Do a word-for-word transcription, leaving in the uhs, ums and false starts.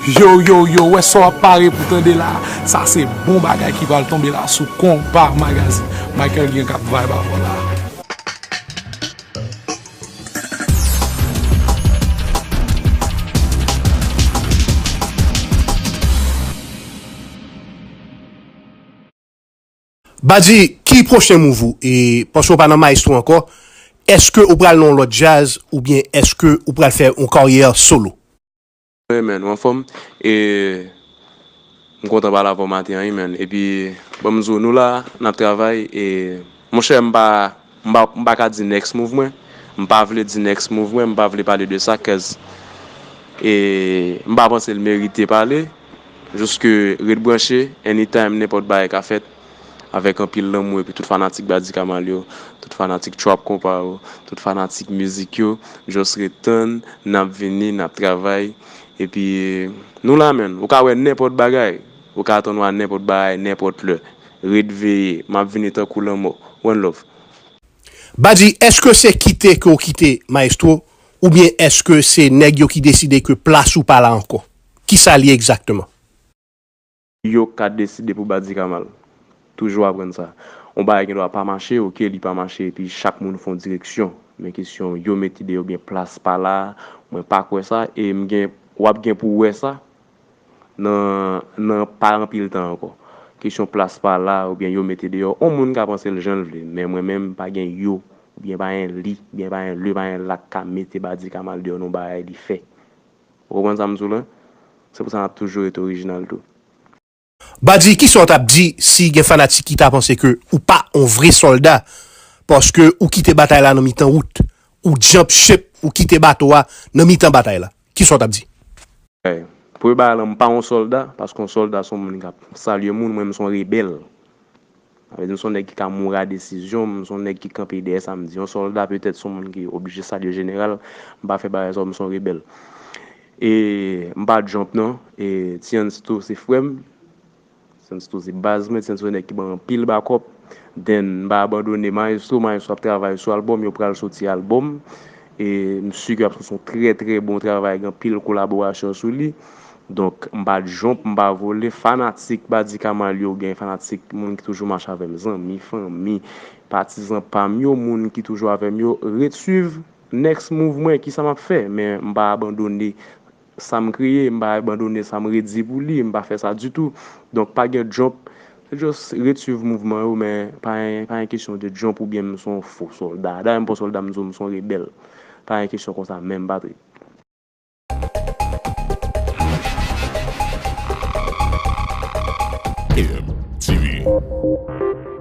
Yo, yo, yo, wè sa w ap pare pou tande la. Sa se bon bagay ki pral tonbe la sou Konpa Magazine. Michael gen k ap vibe avè w la. Badji, ki pwochen move ou? E, paske w pa nan Maestro ankò, èske ou pral nan yon lòt djaz oubyen èske ou pral fè yon karyè solo? Wi, man, ou anfòm? E, m kontan pale avè w maten an, wi, man. Epi, ban m di w, nou la, n ap travay. E, monchè, m pa, m pa, m pa ka di next move mwen. M pa vle di next move mwen, m pa vle pale de sa, cause, e, m pa panse l merite pale. Jiske ret branche, anytime, nenpòt bagay ka fèt. Avèk anpil lanmou epi tout fanatik Badji Kamal yo, tout fanatik trap konpa yo, tout fanatik mizik yo, just ret tann, n ap vini, n ap travay. Epi, nou la, man. Ou ka wè nenpòt bagay. Ou ka atann wè nenpòt bagay, nenpòt lè. Ret veye. M ap vini tankou lanmò. One love. Badji, èske se kite ke w kite Maestro, oubyen èske se nèg yo ki deside ke plas ou pa la ankò? Kisa l ye egzakteman? Yo ka deside pou Badji Kamal. Toujou aprann sa. Yon bagay gen dwa pa mache, oke, li pa mache, epi chak moun fè yon direksyon. Men kesyon yo mete deyò oubyen plas pa la, mwen pa kwè sa, e m gen, w ap gen pou w wè sa nan, nan pa anpil tan ankò. Kesyon plas pa la oubyen yo mete deyò, yon moun ka panse l jan l vle, men mwen menm, pa gen yo, oubyen pa gen li, oubyen pa gen le, pa gen la k ka mete Badji Kamal deyò nan yon bagay li fè. Ou konprann sa m di w la? Se pou sa n ap toujou rete orijinal tou. Badji, kisa w t ap di si gen fanatik ki ta panse ke ou pa on vre sòlda, paske ou kite batay la nan mitan wout, ou jump ship, ou kite bato a nan mitan batay la? Kisa w t ap di? Hey, premye bagay la, m pa on sòlda, paske on sòlda se on moun k ap salye moun, mwen, m se on rebèl. Sa vle di, m se on nèg ki ka mouri a desizyon m, m se on nèg ki kanpe dèyè sa m di. On sòlda, petèt, se on moun ki oblije salye jeneral, m pa fè bagay sa yo, m se on rebèl. E m pa jump non. E Tiansto se frè m. Tiansto se baz mwen. Tiansto se nèg ki ban m anpil bakòp. Then, m pa abandone Maestro. Maestro ap travay sou albòm. Yo pral soti albòm. E m si ke y ap soti yon trè, trè bon travay. Gen anpil kolaborasyon sou li. Donk, m pa jump, m pa vole. Fanatik Badji Kamal yo, gen fanatik, moun ki toujou mache avè m, zanmi, fanmi, patizan pa m yo, moun ki toujou avè m yo, ret swiv next move mwen, kisa m ap fè. Men m pa abandone sa m kreye, m pa abandone sa m redi pou li, m pa fè sa ditou. Donk, pa gen jump. Se just ret swiv mouvman yo, men pa gen, pa gen kesyon de jump oubyen m se yon fo sòlda. Dayè, m pa sòlda, m di w m se yon rebèl. Pa gen kesyon konsa menm, Patrick. M T V.